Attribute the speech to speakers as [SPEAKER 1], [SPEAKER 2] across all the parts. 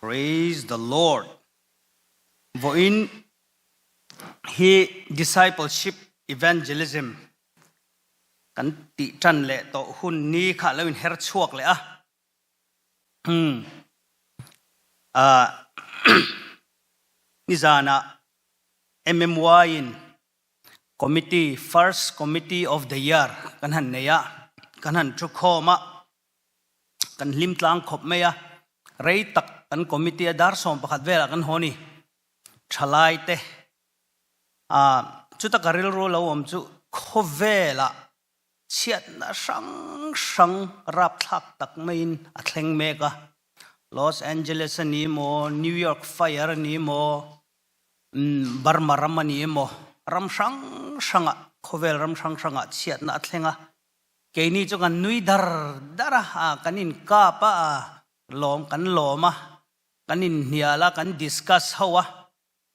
[SPEAKER 1] Praise the Lord. Vawiin hi discipleship evangelism kan tih tan leh tawh hun ni kha lo in her chhuak leh a. Hmm. Uh, nizana MMY in committee first committee of the year kan han nei a kan han thu khawm a kan hlim tlang khawp mai a rei tak kan committee a dar 11 velah kan haw ni thalai te a chuta ka rilru lo awm chu khawvela chhiatna hrang hrang rapthlak tak maiin a thleng mek a Los Angeles ani maw New York fire ani maw Burma ram ani emaw ram hrang hrangah khawvel ram hrang hrangah chhiatna a thleng a keini chu kan nui dar dar a kan inkap a lawm kan lawm a kan inhnial a kan discuss ho a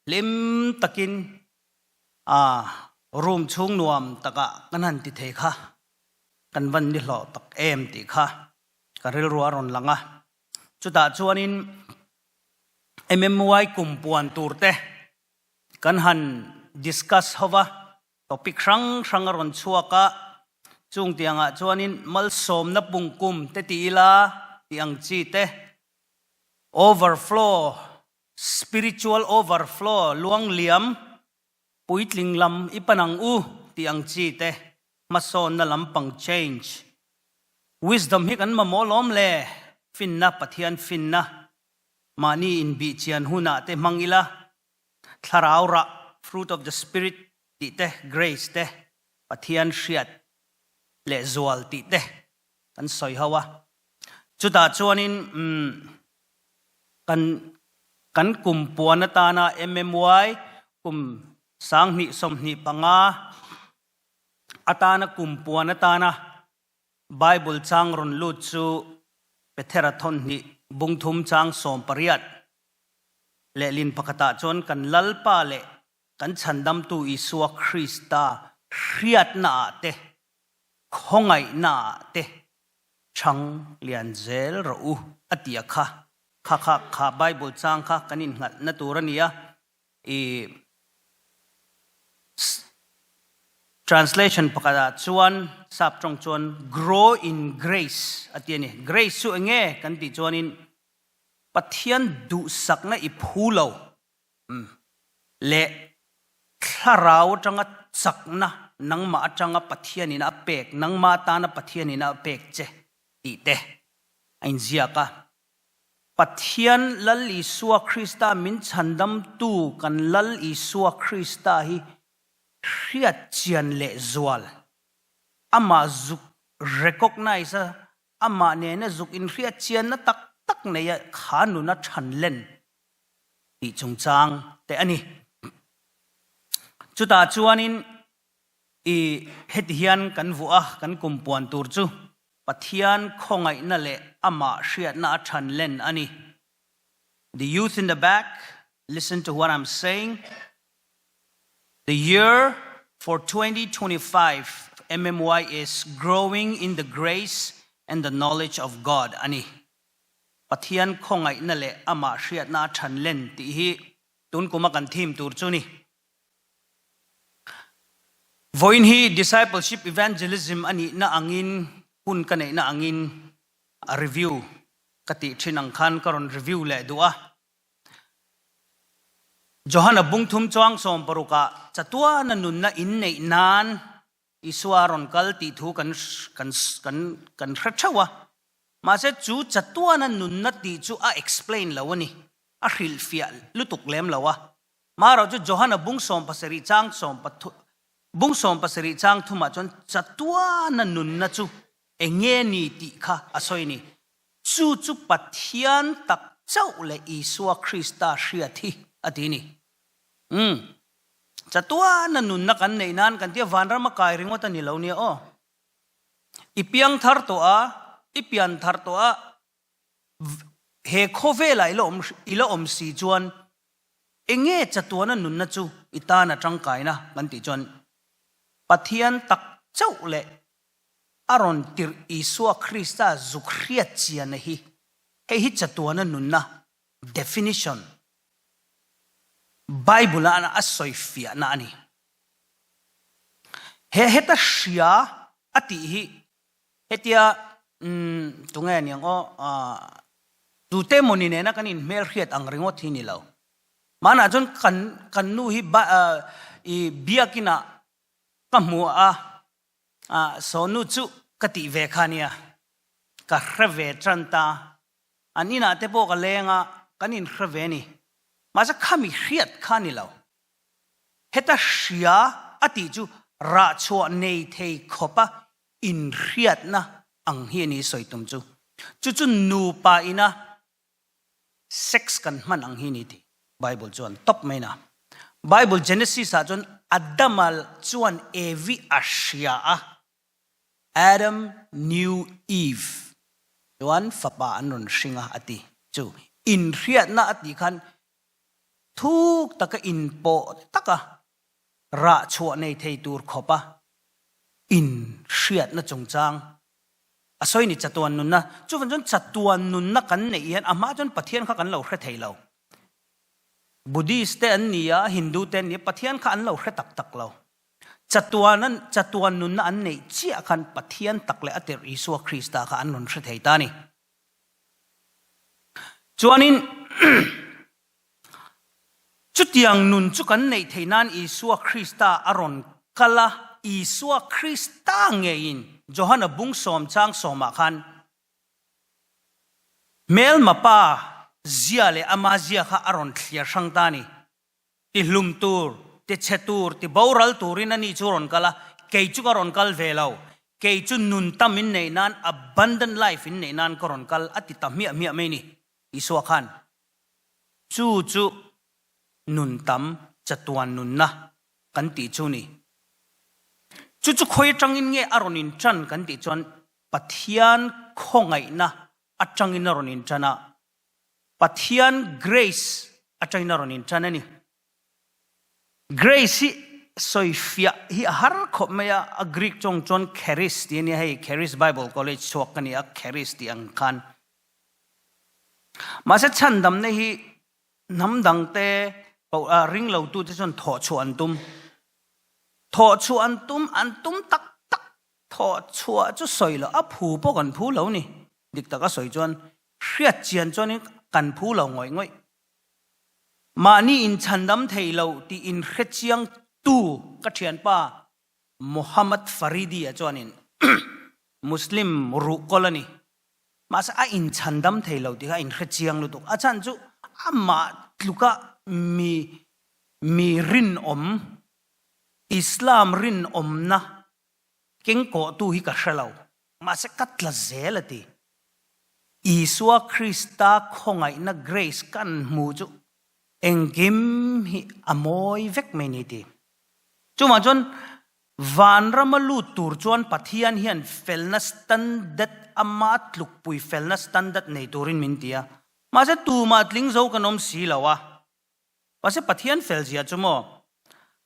[SPEAKER 1] hlim takin a room chhung nuam takah kan han ti thei kha kan van ni hlawh tak em tih kha ka rilru a rawn lang a chutah chuanin MMY kum puan tur te kan han discuss ho va topic hrang hrang a rawn chhuak a chung tiangah chuanin malsawmna pungkum te ti ila tih ang chi te overflow spiritual overflow luang liam puitling lam i pan ang u tih ang chi te hmasawnna lampang change wisdom hi kan mamawh lawm le finna Pathian finna mahni inbihchian hunah te hmang ila thlarau rah fruit of the spirit tih te grace te Pathian hriat leh zual tih te kan sawi ho a chutah chuanin kan kan kum puan atana MMY kum 2025 atana kum puan atana Bible chang rawn lut chu Pethera thawn hnih bung thum chang 18 lehlin pakhatah chuan kan Lalpa leh kan chhandamtu Isua Krista hriatna ah te khawngaihna ah te chang lian zel rawh u a ti a kha kha kha kha Bible chang kha kan innghalhna tur a ni a i translation pakhatah chuan sap tawng chuan grow in grace a ti a ni grace chu enge kan tih chuanin Pathian duhsakna i phu lo leh thlarau atanga chakna nangmah atanga Pathianin a pek nangmah atana Pathianin a pek che tih te a inziak a Pathian Lal Isua Krista min chhandamtu kan Lal Isua Krista hi hriat chian leh zual amah zuk recognize a amah nena zuk inhriat chianna tak tak nei a kha nuna than len tih chungchang te a ni. Chutah chuanin i heti hian kan vuah a kan kum puan tur chu Pathian khawngaihna leh amah hriatna a than len a ni. The youth in the back, listen to what I'm saying. The year for 2025 MMY is growing in the grace and the knowledge of God a ni. Pathian khawngaihna leh amah hriatna a than len tih hi tun kuma kan theme tur chu ni. Vawiin hi discipleship evangelism a nihna angin hun ka neihna angin a review ka tih thin ang khan ka rawn review leh duh a. Johana bung thum chuang 16ah chatuana nunna in neih nan Isua rawn kal tih thu kan kan kan kan hre theuh a. Mahse chu chatuana nunna tih chu a explain lo a ni. A hrilhfiah lutuk lem lo a. Marawh chu Johana bung 17 chang sawm pathu bung 17 chang thumah chuan chatuana nunna chu enge ni tih kha a sawi a ni. Chu chu Pathian tak chauh leh Isua Krista hriat hi a ti a ni. Umm. Chatuana nunna kan neih nan kan tia vanram a kai ringawt a ni lo nia aw. I piang thar tawh a, i pian thar tawh a, he khawvelah i la awm i la awm si chuan enge chatuana nunna chu i tan a tangkaina kan tih chuan Pathian tak chauh leh a rawn tirh Isua Krista zuk hriat chiana hi hei hi chatuana nunna Definition, Bible a a sawi fiahna a ni. He heta hria a tih hi hetia umm tunge niang aw tute mawni nena kan inhmelhriat ang ringawt hi ni lo. Hmanah chuan kan kan nu hi i biakinah ka hmu a, saw nu chu ka tih ve kha nia, ka hre ve tan ta. An inah te pawh ka leng a, kan inhre ve ni. Mahse khami hriat kha ni lo. Heta hria a tih chu rahchhuah nei thei khawpa inhriatna ang hi a ni sawi tum chu. Chu chu nupa ina sex kan hman ang hi ni tih Bible chuan tawp mai na. Bible Genesis ah chuan Adama chuan Evi a hria a, Adam knew Eve chuan fapa an rawn hring a a ti. Chu inhriatna a tih khan thuk taka inpawh taka rah chhuah nei thei tur khawpa inhriatna chungchang a sawi ni chatuan nunna. Chuvang chuan chatuan nunna kan neih hian a hma chuan Pathian kha kan lo hre thei lo. Buddhist te an ni a, Hindu te an ni a, Pathian kha an lo hre tak tak lo. Chatuan an, chatuan nunna an neih chiah khan Pathian tak leh a tirh Isua Krista kha an rawn hre thei ta a ni. Chuanin chutiang nun chu kan neih theih nan Isua Krista a rawn kal a, Isua Krista ngeiin Johana bung sawmchang sawmah khan hmelma pa zia leh ama zia kha a rawn thliar hrang ta a ni. Ti hlum tur, ti chhe tur, ti boral turin ani chu rawn kal a, kei chu ka rawn kal ve lo. Kei chu nun tam in neih nan, abundant life in neih nan ka rawn kal a ti ta hmiah hmiah mai ni, Isua khan. Chu chu nun tam, chatuan nunna kan tih chu ni. Chu chu khawi atangin nge a rawn intan kan tih chuan Pathian khawngaihna atangin a rawn intan a, Pathian grace atangin a rawn intan a ni. Grace hi sawifiah hi a har khawp mai a, a Greek tawng chuan charis tih a nia, hei Charis Bible College chhuak ka ni a, charis tih ang khan. Mahse chhandamna hi hnam dangte ring lotute chuan thawhchhuah an tum. Thawhchhuah an tum, an tum tak tak. Thawh chhuah chu sawi loh, a phu pawh kan phu lo ni. Dik taka sawi chuan hriat chian chuanin kan phu lo ngawih ngawih. Mahni inchhandam thei lo tih inhre chiang tu ka thianpa Mohammad Faridi-a chuanin Muslim ruhkawl a ni. Mahse a inchhandam thei lo tih kha a inhre chiang lutuk. A chhan chu amah tluka mi mi rinawm, Islam rinawmna kengkawhtu hi ka hre lo, mahse ka tla zel a ti. Isua Krista khawngaihna grace kan hmu chu engkim hi a mawi vek mai ni ti. Chuvang chuan vanrama lut tur chuan Pathian hian felna standard ama tlukpui felna standard nei turin min ti a, mahse tumah tling zo kan awm si lo a. Mahse Pathian fel zia chu maw?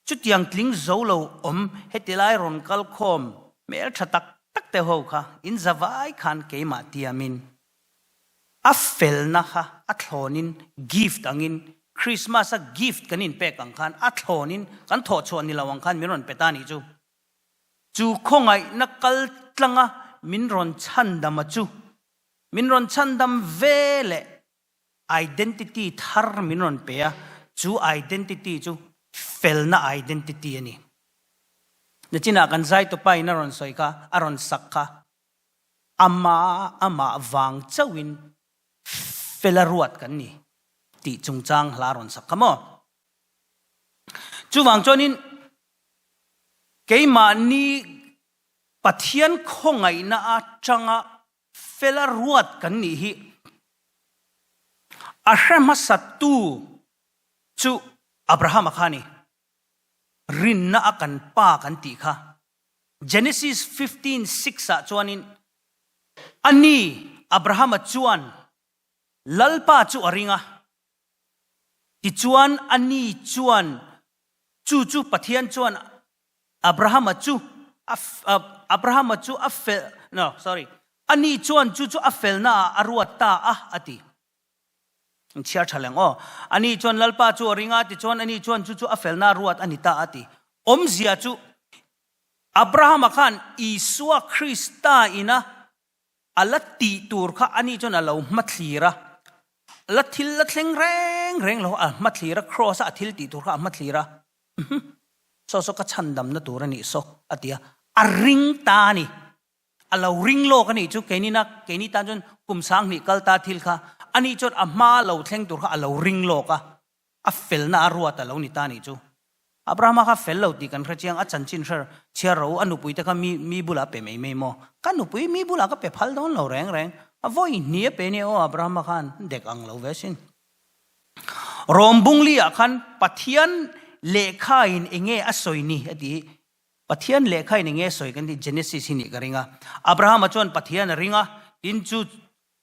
[SPEAKER 1] Chutiang tling zo lo awm heti lai rawn kal khawm hmel tha tak tak te ho kha in za vai khan keimah tiamin a felna kha a thlawnin gift angin Christmas a gift kan inpek ang khan a thlawnin kan thawhchhuah ni lo ang khan min rawn pe ta nih chu. Chu khawngaihna kal tlanga min rawn chhandama chu min rawn chhandam ve leh Identity thar min rawn pe a, chu identity chu felna identity a ni. Nachinah kan zaitupa in a rawn sawi kha, a rawn sak kha, ama amah vang chauhin fela ruat kan ni tih chungchang hla a rawn sak kha maw? Chuvang chuanin keimahni Pathian khawngaihna atanga Fela ruat kan nih hi a hre hmasattu chu Abrahama kha a ni. Rinna a kan pa kan tih kha. Genesis 15:6 ah chuanin a ni Abrahama chuan Lalpa chu a ring a, tichuan a ni chuan chu chu Pathian chuan Abrahama chu Abrahama chu a fel no sorry ani chuan chu chu a felna ah a ruat ta a a ti. In chhiar tha leng aw. Ani chuan Lalpa chu a ring a, tichuan ani chuan chu chu a felna ruat a ni ta a ti. Awmzia chu Abrahama khan Isua Krista ina a la tih tur kha ani chuan a lo hmathlir a, la thil la thleng reng reng lo a hmathlir a, Kraws a a thil tih tur kha a hmathlir a, Uhmm, saw saw ka chhandamna tur a nih saw a ti a, a ring ta a ni. A lo ring lawk a nih chu keini na keini tan chuan kum 2000 kal ta thil kha ani chuan a hma lo thleng tur kha a lo ring lawk a, a felna a ruat a lo ni ta a nih chu. Abrahama kha fel lo tih kan hre chiang, a chanchin hre chhiar ro a nupui te kha mi mi bulah a pe mai mai maw? Ka nupui mi bulah ka pe phal dawn lo reng reng, a vawi hnih a pe nia aw Abrahama khan dek ang lo ve sin. Rom bungli ah khan Pathian lehkha in enge a sawi ni a ti hi, Pathian lehkha in enge a sawi kan tih Genesis hi nih ka ring a. Abrahama chuan Pathian a ring a, tin chu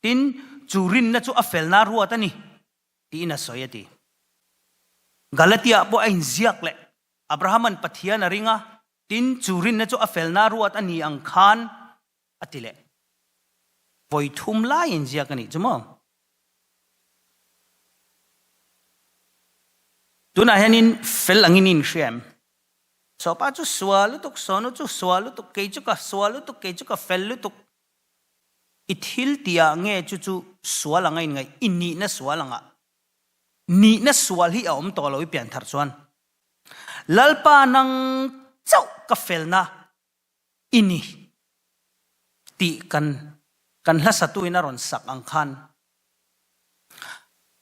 [SPEAKER 1] tin chu rinna chu a felna ruat a ni tiin a sawi a ti. Galatia pawh a inziak leh Abrahama'n Pathian a ring a, tin chu rinna chu a felna ruat a ni ang khan a ti leh. Vawi thum lai inziak a nih chu maw? Tunah hianin fel angin i inhria em? Sawpa chu sual lutuk, sawnu chu sual lutuk, kei chu ka sual lutuk, kei chu ka fel lutuk. I thil tihah nge chu chu sual anga inngaih? I nihna sual anga. Nihna sual hi a awm tawh lo i pian thar chuan. Lalpa nang chauh ka felna i ni tih kan kan hlasatuin a rawn sak ang khan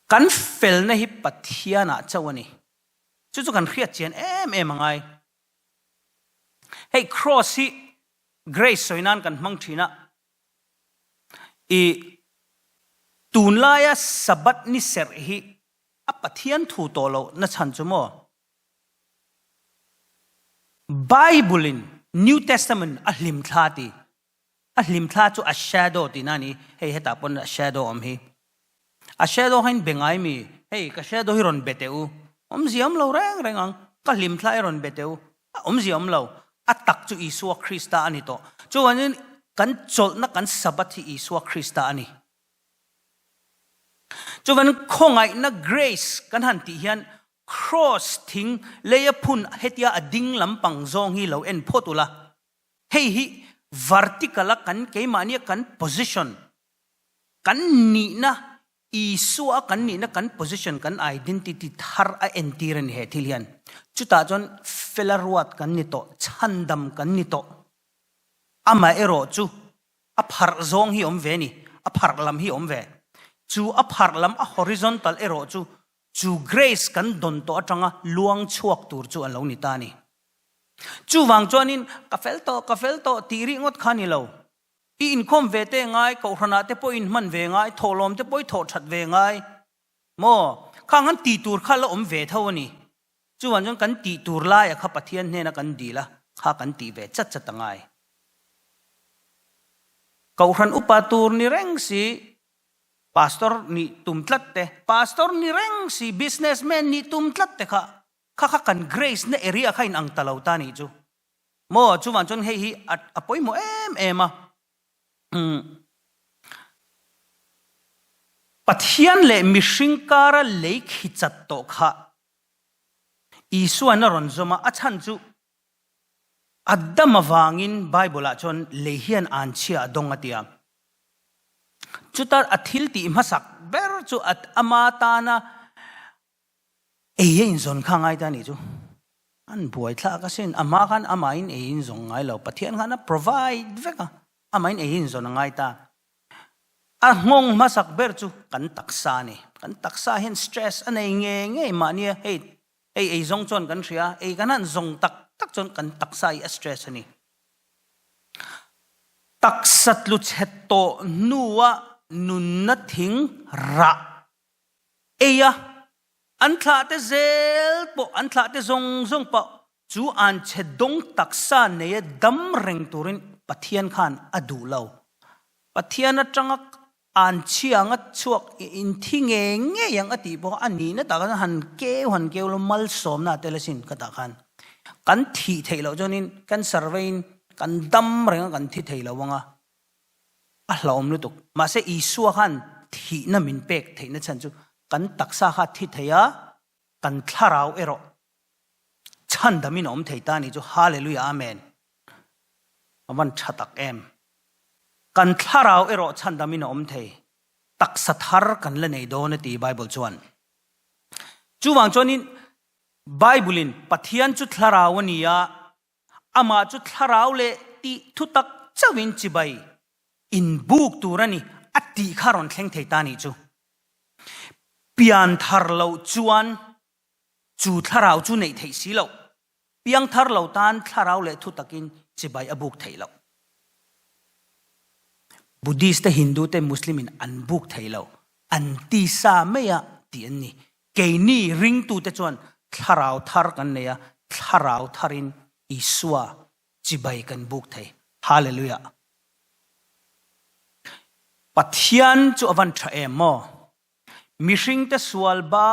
[SPEAKER 1] kan felna hi Pathianah chauh a ni. Chu chu kan hriat chian em em a ngai. Hei cross hi grace sawi nan kan hmang thin a, i tunlaia Sabbath ni serh hi a Pathian thu tawh loh na chhan chu maw? Bible in New Testament a hlimthla ti, a hlimthla chu a shadow tihna a ni, hei hetah pawn a shadow awm hi. A shadow kha in be ngai mi? Hei ka shadow hi rawn be teh u, awmzia awm lo reng reng ang, ka hlimthla hi rawn be teh u, a awmzia awm lo, a tak chu Isua Krista a ni tawh. Chuvangin kan chawlhna kan Sabbath hi Isua Krista a ni. Chuvangin khawngaihna grace kan han tih hian Kraws thing leia phun hetia a ding lampang zawng hi lo en phawt ula, hei hi vertical a kan keimahnia kan position, kan nihna, Isua a kan nihna kan position, kan identity thar a entir a ni he thil hian. Chutah chuan fela ruat kan ni tawh, chhandam kan ni tawh. Amaherawh chu a pharh zawng hi awm ve a ni, a pharh lam hi awm ve. Chu a pharh lam a horizontal erawh chu Chu grace kan dawn tawh atanga luang chhuak tur chu a lo ni ta a ni. Chuvang chuanin ka fel tawh, ka fel tawh tih rih ngawt kha ni lo. I inkhawm ve te ngai, kohhranah te pawh i inhman ve ngai, thawhlawm te pawh i thawh that ve ngai maw? Khang han tih tur kha la awm ve tho a ni. Chuvang chuan kan tih tur laia kha Pathian hnena kan dil a, kha kan tih ve chat chat a ngai. Kohhran upa tur ni reng si, Pastor nih tum tlat te, pastor ni reng si business man nih tum tlat te kha, kha kha kan grace na area kha in ang ta lo ta nih chu. Maw chuvang chuan hei hi a a pawimawh em em a. Umm. Pathian leh mihring kara lei khi chat tawh kha Isua'n a rawn zawm a, a chhan chu Adam avangin Bible ah chuan lei hian anchhia a dawng a ti a. Chuta a thil tih hmasak ber chu ama tana ei a inzawn kha ngai ta a nih chu. An buai thlak asin, a hma khan amahin ei inzawng ngai lo, Pathian khan a provide vek a, amahin ei inzawn a ngai ta. A nghawng hmasak ber chu kan taksa a ni. Kan taksa hian stress a nei ngei ngei mahnia hei Ei ei zawng chuan kan hria, ei kan han zawng tak tak chuan kan taksa hi a stress a ni. Taksa tlu chhe tawh hnua nunna thing rah ei a, an thlah te zel pawh, an thlah te zawng zawng pawh chu an chhe dawng taksa neia dam reng turin Pathian khan a duh lo. Pathian atanga An chhia anga chhuak in thi ngei ngei ang a tih pawh a nihna tak khan han keu han keu lo malsawmna a tel asin ka tah khan kan thih theih loh chuanin cancer veiin kan dam reng a kan thi thei lo anga a hlauhawm lutuk mahse Isua khan thihna min pek theihna chhan chu. Kan taksa kha thi thei a, kan thlarau erawh chhandamin a awm thei ta a nih chu. Hallelujah Amen. A van tha tak em. Kan thlarau erawh chhandamin a awm thei. Taksa thar kan la nei dawn a ti Bible chuan. Chuvang chuanin Bible in Pathian chu thlarau a ni a, amah chu thlarau leh tih thutak chauhin chibai inbuk tur a ni a tih kha rawn thleng thei ta a nih chu. Pian thar loh chuan chu thlarau chu neih theih si loh. Piang thar lo tan thlarau leh thutakin chibai a buk theih loh. Buddhist te, Hindu te, Muslim in an buk thei lo. An tisa mai a tih an ni. Keini ringtute chuan thlarau thar kan nei a, thlarau tharin Isua chibai kan buk thei. Hallelujah! Pathian chu a van tha em maw? Mihringte sual ba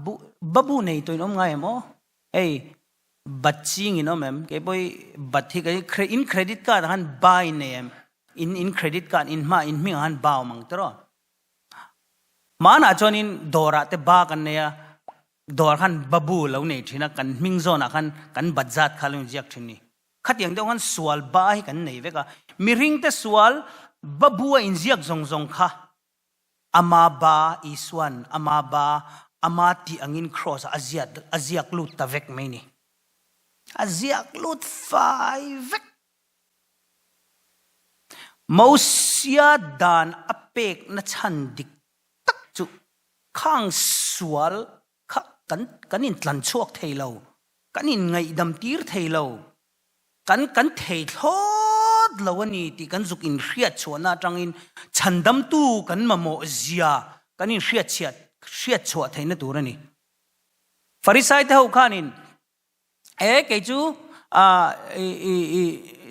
[SPEAKER 1] bu ba bu nei tawh in awm ngai em aw? Hei bat ching in awm em? Kei pawh hi bat hi ka in credit card ah khan ba in nei em? In in credit card in hma in hming ah khan ba awm ang tiraw? Hmanah chuanin dawrah te ba kan nei a, dawr khan ba bu lo nei thin a, kan hming zawnah khan kan bat zat kha lo inziak thin ni. Khatiang deuh khan sual ba hi kan nei vek a, mihringte sual ba bu a inziak zawng zawng kha Ama ba Isuan ama ba ama tih angin kraws ah a ziat a ziak lut ta vek mai ni. A ziak lut fai vek. Mosia dan a pekna chhan dik tak chu khang sual kha kan kan intlan chhuak thei lo, kan inngaihdam tir thei lo. Kan kan thei thlawt lo a ni tih kan zuk inhriat chhuahna atangin chhandamtu kan mamawh zia kan inhriat chhiat hriat chhuah theihna tur a ni. Farisai te ho khanin e kei chu i i i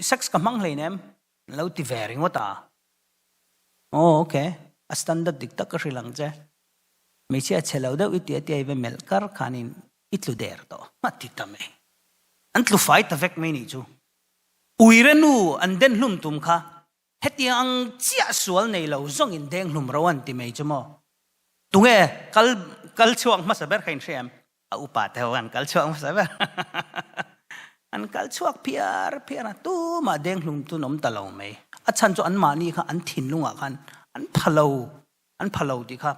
[SPEAKER 1] sex ka hmang hleinem an lo ti ve ringawt a. Aw ok a standard dik tak ka hrilh ang che. Hmeichhia chhe lo deuh i tia tia i va melh kar khanin i tlu der tawh a ti ta mai. An tlu fai ta vek mai nih chu. Uire nu an den hlum tum kha hetiang ang chiah sual nei lo zawngin deng hlum ro an ti mai chu maw. Tunge kal kal chhuak hmasa ber kha in hria em? A upa te ho an kal chhuak hmasa ber. An kal chhuak phiar phiar a, tumah deng hlum tun awm ta lo mai. A chhan chu anmahni kha an thinlungah khan an pha lo, an pha lo tih kha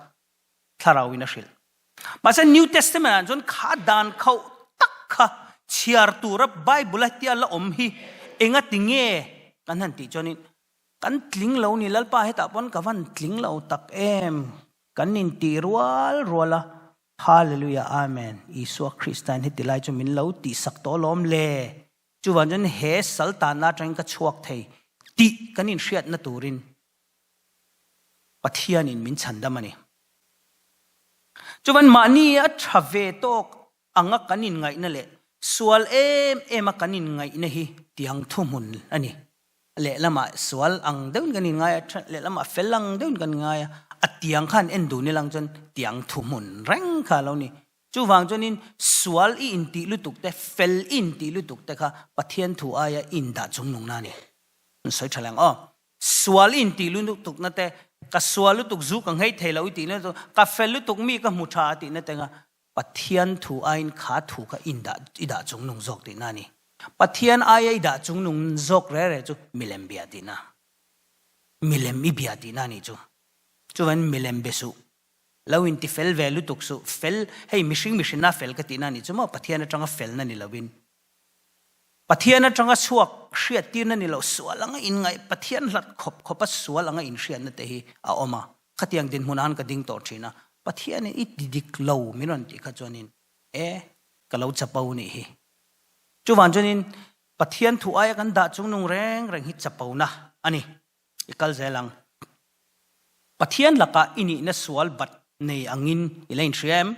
[SPEAKER 1] thlarau in a hrilh. Mahse New Testament ah chuan kha dan khauh tak kha chhiar tura Bible a tia la awm hi enga ti nge kan han tih chuanin kan tling lo ni Lalpa hetah pawn ka van tling lo tak em kan in tih rual rual a Hallelujah Amen Isua Krista in heti lai chu min lo tihsak tawh alawm le chuvang chuan he sal tanna atangin ka chhuak thei tih kan inhriatna turin Pathianin min chhandam a ni. Chuvan mahni a tha ve tawk anga kan inngaihna leh sual em em a kan inngaihna hi tiang thuhmun a ni. Lehlamah sual ang deuhin kan inngai a, lehlamah fel ang deuhin kan inngai a, a tiang khan en dun ilang chuan tiang thuhmun reng kha a lo ni. Chuvang chuanin sual i intih lutuk te, fel i intih lutuk te kha Pathian thu aia i indah chungnungna a ni. An sawi tha leng aw. Sual i intih lutukna te, ka sual lutuk zu ka nghei thei lo i tihna chu, ka fel lutuk mi ka hmu tha a tihna te kha Pathian thu aiin kha thu kha i indah i dah chungnung zawk tihna a ni. Pathian aia i dah chungnung zawk re re chu milem bia tihna. Milem i bia tihna a nih chu. Chuvangin milem be suh. Lo inti fel ve lutuk suh. Fel, hei mihring mihrinna fel ka tihna a nih chu maw Pathian atanga felna ni lovin. Pathian atanga chhuak hriattirna ni lo, sual anga inngaih, Pathian hlat khawp khawpa sual anga inhriatna te hi a awm a. Khatiang dinhmunah han ka ding tawh thin a, Pathianin i ti dik lo min rawn tih kha chuanin e, ka lo chapo nih hi. Chuvang chuanin Pathian thu aia kan dah chungnung reng reng hi chapona a ni. I kal zel ang. Pathian lakah i nihna sual bat nei angin i la inhria em?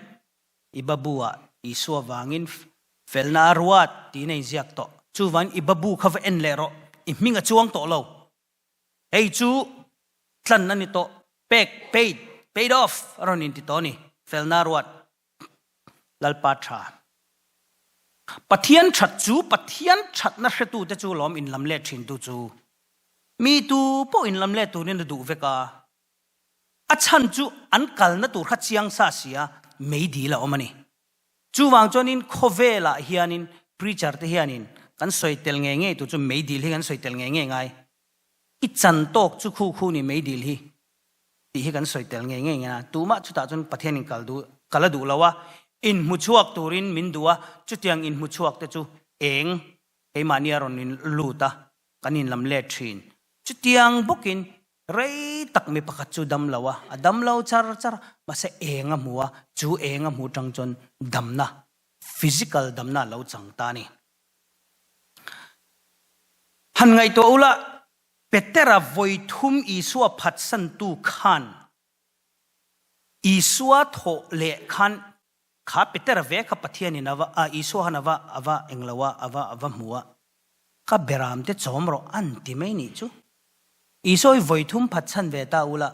[SPEAKER 1] I babu-ah Isua vangin felna a ruat tiin a inziak tawh. Chuvangin i babu kha va en leh rawh, i hming a chuang tawh lo. Hei chu tlan a ni tawh, pek, paid, paid off a rawn inti tawh a ni, felna a ruat. Lalpa tha. Pathian that chu Pathian thatna hretute chu lawm inlam let thintu chu. Mi tu pawh inlam let turin a duh vek a. A chhan chu an kalna tur kha chiang sa si a, meidil a awm a ni. Chuvang chuanin khawvelah hianin preacher te hianin kan sawi tel ngei ngei tur chu meidil hi kan sawi tel ngei ngei ngai. I chan tawk chu khu khu ni meidil hi tih hi kan sawi tel ngei ngei ngen a. Tumah chutah chuan Pathianin kal duh kal a duh lo a, inhmu chhuak turin min duh a, chutiang inhmu chhuak te chu eng keimahni a rawn in lut a, kan inlam let thin. Chutiang bawkin Rei tak mi pakhat chu dam lo a, a dam lo char char a, mahse eng a hmu a, chu eng a hmu tang chuan damna, physical damna a lo chang ta a ni. Han ngaihtuah ula, Petera vawi thum Isua phatsantu khan Isua thawh leh khan kha Petera ve kha Pathianin a va, Isua khan a va, a va englo a, a va, a va hmu a, Ka beram te chawm rawh an ti mai nih chu. Isua hi vawi thum phat chhan ve ta ula,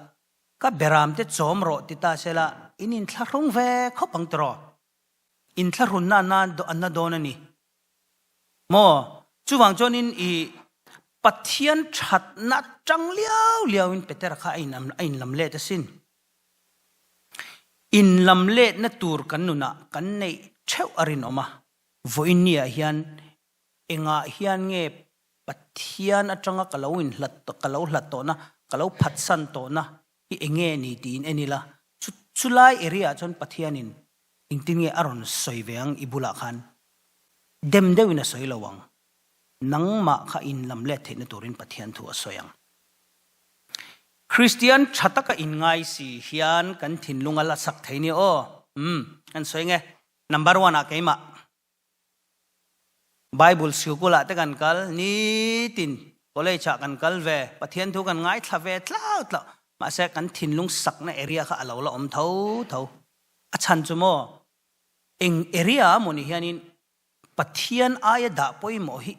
[SPEAKER 1] ka beram te chawm rawh ti ta sela in inthlahrung ve khawp ang tiraw? Inthlahrunna a na dawn a ni maw? Chuvang chuanin i Pathian thatna tang liau liauin Petera kha a inlam let asin. Inlam letna tur kan nunah kan neih theuh a rinawm a, vawiin niah hian Engah hian nge Pathian atanga ka lo inhlat ka lo hlat tawhna, ka lo phatsan tawhna hi enge ni tiin en ila, chu chulai area ah chuan Pathianin engtin nge a rawn sawi ve ang i bulah khan dem deuhin a sawi lo ang. Nangmah kha inlam let theihna turin Pathian thu a sawi ang. Kristian tha taka inngai si hian kan thinlung a la sak thei nia aw. Umm, kan sawi nge. Number one ah keimah. Bible sikul ah te kan kal, nitin college ah kan kal ve, Pathian thu kan ngaithla ve tlau tlau, mahse kan thinlung sakna area kha a lo la awm tho tho. A chhan chu maw, eng area ah maw ni hianin Pathian aia dah pawimawh hi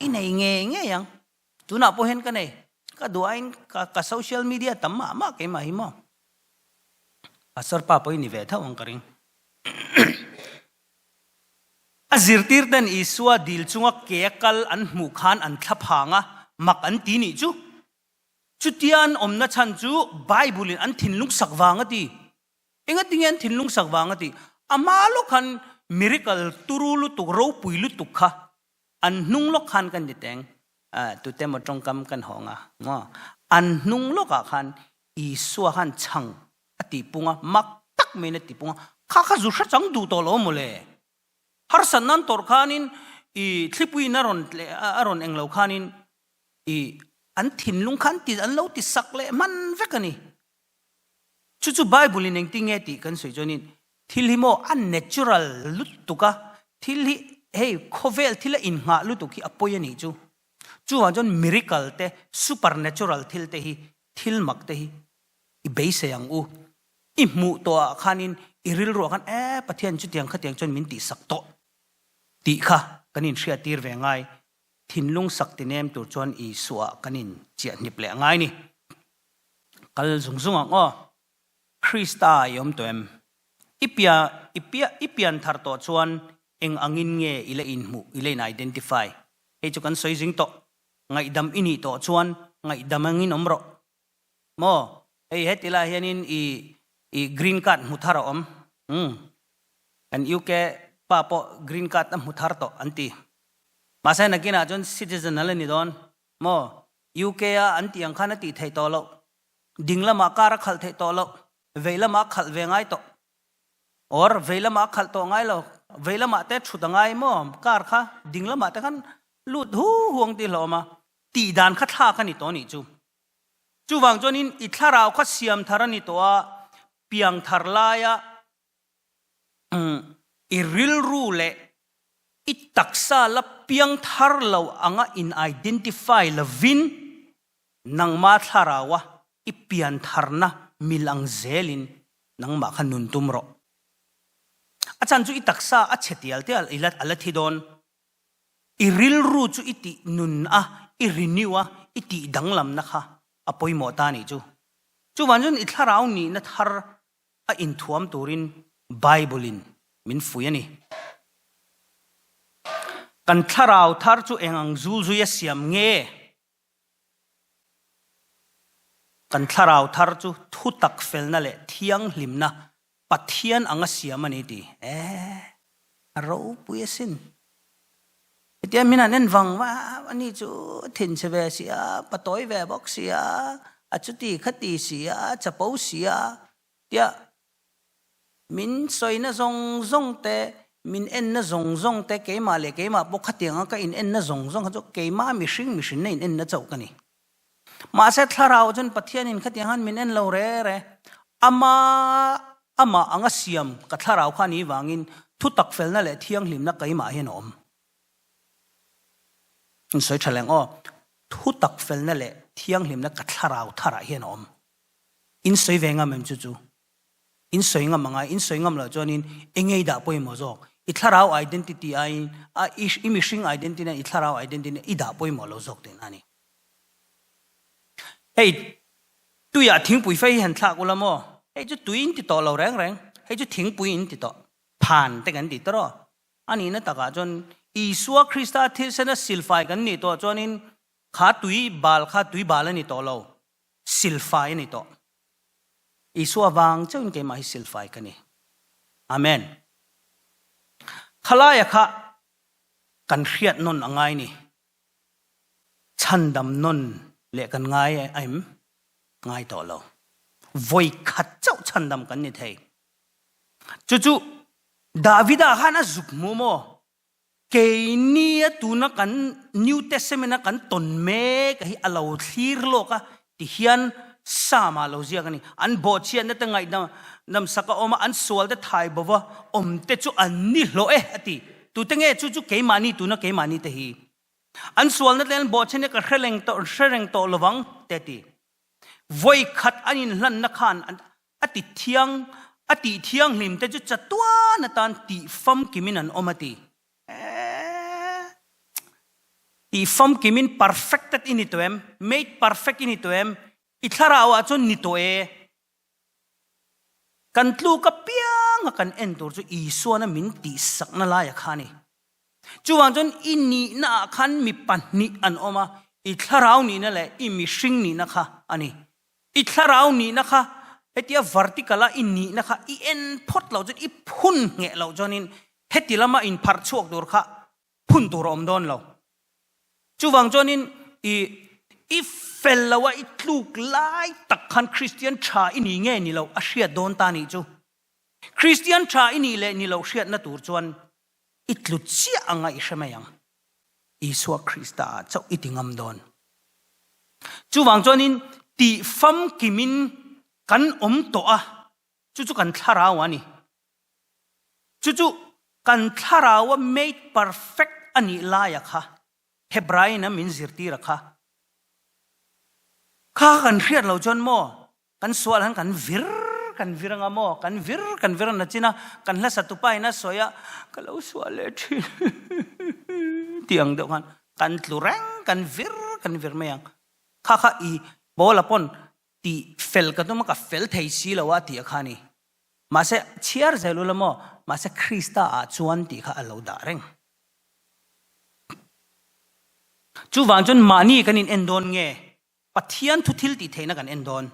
[SPEAKER 1] i nei ngei ngei ang. Tunah pawh hian ka nei, ka duh aiin ka ka social media tam mah mah keimah hi maw. Pastor pa pawh hi ni ve tho ang ka ring. A zirtirten Isua dil chunga ke a kal an hmuh khan an thla phang a, mak an ti nih chu. Chutia an awmna chhan chu Bible-in an thinlung sak vang a ti. Engatinge an thinlung sak vang a ti? A hma lawk khan miracle turu lutuk, ropui lutuk kha an hnung lawk khan kan ti teng. Tute maw tawngkam kan hawng a maw? An hnung lawkah khan Isua khan chhang a ti pung a, mak tak maiin a ti pung a, kha kha zu hre chang duh tawh lo maw le? Harsat nan tawrh khanin i thlipuiin a rawn tleh a rawn eng lo khanin i an thinlung kha an ti an lo ti sak leh hman vek a ni. Chu chu Bible in engtin nge tih kan sawi chuanin thil hi maw a natural lutuk a, thil hi hei khawvel thil a innghah lutuk hi a pawi a nih chu. Chuvang chuan miracle te supernatural thil te hi thil mak te hi i beisei ang u. I hmuh tawhah khanin i rilruah khan e Pathian chutiang khatiang chuan min tihsak tawh tih kha kan inhriattir ve ngai. Thinlung sak ti nem tur chuan Isuaah kan inchiah hnip leh ngai ni. Kal zung zung ang aw. Krista i awm tawh em? I pia i pia i pian thar tawh chuan eng angin nge i la inhmuh i la in identify? Hei chu kan sawi zing tawh. Ngaihdam i nih tawh chuan ngaihdam angin awm rawh. Maw? Hei heti lai hianin i i green card hmu thar a awm. Umm. Kan UK pa pawh green card a hmu thar tawh an ti. Mahse nakinah chuan citizen a la ni dawn. Maw? UK a an tih ang khan a tih theih tawh loh. Ding lamah car a khalh theih tawh loh. Vei lamah a khalh ve ngai tawh. Or vei lamah a khalh tawh ngai lo. Vei lamah te thut a ngai maw? Car kha ding lamah te khan lut hu hu ang tih hlawm a. Tih dan kha thlak a ni tawh nih chu. Chuvang chuanin i thlarau kha siam thar a ni tawh a, piang thar laia i rilru leh i taksa la piang thar lo anga in identify lovin nangma thlaraua i pian tharna mil ang zelin nangmah kha nun tum rawh. A chan chu i taksa a chhe tial tial i la a la thi dawn. I rilru chu i tih nun a, i renew a, i tih danglamna kha a pawimawh ta nih chu. Chuvang chuan i thlarau nihna thar a inthuam turin Bible in min fuih a ni. Kan thlarau thar chu eng ang zulzui a siam nge? Kan thlarau thar chu thutak felna leh thianghlimna Pathian anga siam a ni ti. Eh, a ropui asin. Hetia min han en vang vang a ni chu thinchhe ve si a, patawi ve bawk si a, a chuti khati si a, chapo si a, tia min sawina zawng zawng te, min enna zawng zawng te, keimah leh keimah pawh khatianga ka in enna zawng zawng kha chu keimah mihring mihrinna in enna chauh ka ni. Mahse thlarau chuan Pathianin khatiang khan min en lo re re. Ama amah anga siam ka thlarau kha ni vangin thutak felna leh thianghlimna keimah hian a awm. In sawi tha leng aw. Thutak felna leh thianghlimna ka thlarau tharah hian a awm. In sawi ve ngam em chu chu? In sawi ngam anga in sawi ngam loh chuanin engei dah pawimawh zawk? I thlarau identity aiin a i mihring identity i thlarau identity i dah pawimawh lo zawk tihna a ni. Hei tuiah thingpui fei hi han thlak ula maw? Hei chu tui in ti tawh lo reng reng, hei chu thingpui in ti tawh, phan te kan ti tawh rawh. A nihna takah chuan Isua Krista thilsena silfai kan nih tawh chuanin kha tui bal kha tui bal a ni tawh lo, silfai a ni tawh. Isua vang chauhin keimah hi silfai ka ni. Amen. Khalaia kha kan hriat nawn a ngai ni. Chhandam nawn leh kan ngai em? Ngai tawh lo. Vawi khat chauh chhandam kan ni thei. Chu chu Davida khan a zuk hmu maw? Keini a tuna kan New Testament a kan tawn mek hi a lo thlir lawk a ti hian Psalm ah lo ziak a ni. An bawhchhiatna te ngaihdam sak a awm a, an sual te thai bo va awm te chu an ni hlawh e a ti. Tute nge chu chu keimahni tuna keimahni te hi. An sualna te an bawhchhiatna ka hre reng tawh hre reng tawh lovang te a ti. Vawi khat an inhlanna khan a ti thiang a tih thianghlim te chu chatuan atan tih famkimin an awm a ti. Tih famkimin perfected i ni tawh em? Made perfect i ni tawh em? I thlarau ah chuan ni tawh e. Kan tluk apianga kan en tur chu Isuana min tihsakna laia kha a ni. Chuvang chuan i nihna ah khan mi pahnih an awm a, i thlarau nihna leh i mihring nihna kha a ni. I thlarau nihna kha hetia vertical a i nihna kha i en phawt loh chuan i phun ngheh loh chuanin heti lama inpharh chhuak tur kha phun tur a awm dawn lo. Chuvang chuanin i i fel lo a i tluk lai tak khan Kristian tha i ni nge ni lo a hriat dawn ta nih chu. Kristian tha i nih leh ni loh hriatna tur chuan i tlu chiah anga i hre mai ang. Isua Krista ah chauh i ti ngam dawn. Chuvang chuanin tih famkimin kan awm tawh a, chu chu kan thlarau a ni. Chu chu kan thlarau a made perfect a nih laia kha Hebraiin a min zirtir a kha. Kha kan hriat lo chuan maw Kan sual han kan vir kan vir anga maw? Kan vir kan vir na chin a, kan hla satupa in a sawi a, ka lo sual leh thin tih ang deuh khan kan tlu reng, kan vir kan vir mai ang. Kha kha i Paula pawn tih fel ka tum a, ka fel thei si lo a tih a kha a ni. Mahse chhiar zel ula maw? Mahse Krista ah chuan tih kha a lo dah reng. Chuvang chuan mahni kan in en dawn nge? Pathian thu thil tih theihna kan en dawn.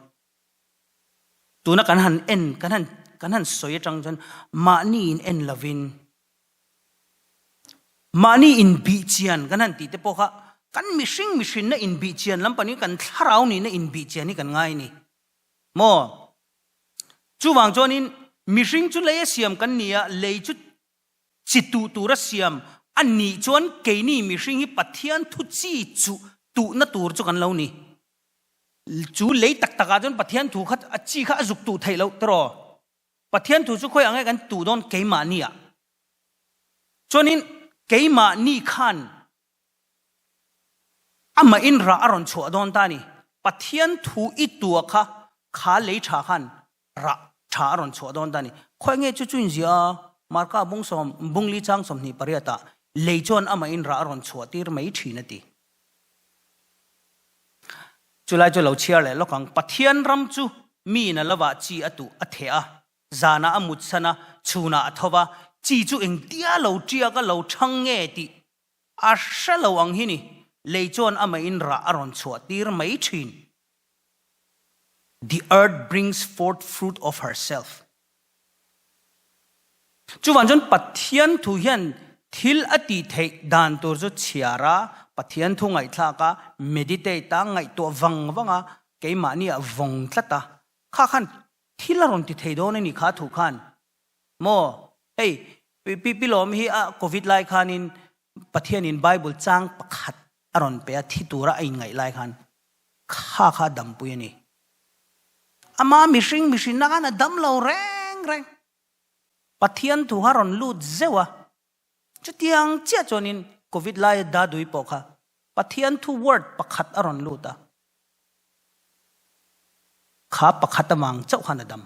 [SPEAKER 1] Tuna kan han en, kan han, kan han sawi atang chuan mahni in en lovin, mahni in bih chian kan han tih te pawh kha kan mihring mihrinna in bih chian lam panin kan thlarau nihna in bih chian hi kan ngai a ni. Maw? Chuvang chuanin mihring chu lei a siam kan ni a, lei chu Chi tuh tura siam a nih chuan keini mihring hi Pathian thu chi chuh tuhna tur chu kan lo ni. Chu lei tak takah chuan Pathian thu kha a chi kha a zuk tuh theih loh tiraw? Pathian thu chu khawi ang nge kan tuh dawn keimahni ah? Chuanin keimahni khan amahin rah a rawn chhuah dawn ta a ni. Pathian thu i tua kha kha lei tha khan rah tha a rawn chhuah dawn ta a ni. Khawi nge chu chu inziah a, Marka bungsawm, bungli chang 28 ah lei chuan amahin rah a rawn chhuah tir mai thin a ti. Chulai chu lo chhiar leh lawk ang, Pathian ram chu miin a lovah chi a tuh a theh a, zanah a mutsan a, chhunah a tho va, chi chu engtia lo tiak a lo thang nge tih a hre lo ang hi ni, lei chuan amahin rah a rawn chhuah tir mai thin. The earth brings forth fruit of herself. Chuvang chuan Pathian thu hian thil a tih theih dan tur chu chhiar a, Pathian thu ngaihthlak a, meditate a, ngaihtuah vang vang a, keimahni ah vawng tlat a, kha khan thil a rawn ti thei dawn a ni kha thu khan. Maw? Hei, Pi Pi Lawm hi a Covid lai khanin Pathianin Bible chang pakhat a rawn pe a, thi tura a inngaih lai khan kha kha a dampui a ni. Ama mihring mihrinna khan a dam lo reng reng. Pathian thu kha rawn lut zeuh a, chutiang chiah chuanin Covid laia Dadui pawh kha Pathian thu word pakhat a rawn lut a, kha pakhat avang chauh khan a dam.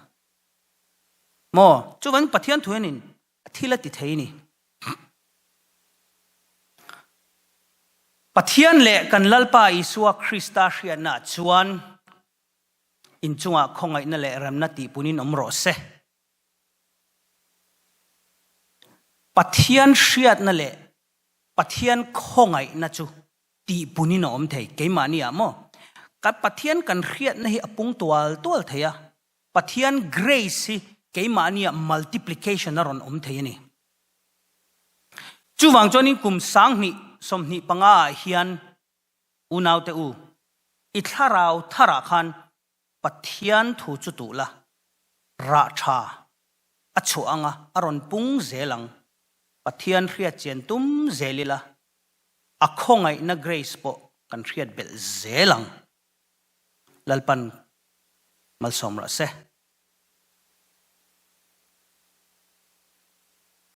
[SPEAKER 1] Maw? Chuvangin Pathian thu hianin thil a ti thei a ni. Pathian leh kan Lalpa Isua Krista hriatnaah chuan inchungah khawngaihna leh remna tihpunin awm rawh se. Pathian hriatna leh Pathian khawngaihna chu tihpunin a awm thei. Keimahni ah maw? Kan Pathian kan hriatna hi a pung tual tual thei a, Pathian grace hi keimahni ah multiplication a rawn awm thei a ni. Chuvang chuanin kum 2025 ah hian unaute u, i thlarau tharah khan Pathian thu chu tuh la, rah tha a chhuah anga a rawn pung zel ang. Pathian hriat chian tum zel ila, a khawngaihna grace pawh kan hriat belh zel ang. Lalpan malsawm rawh se.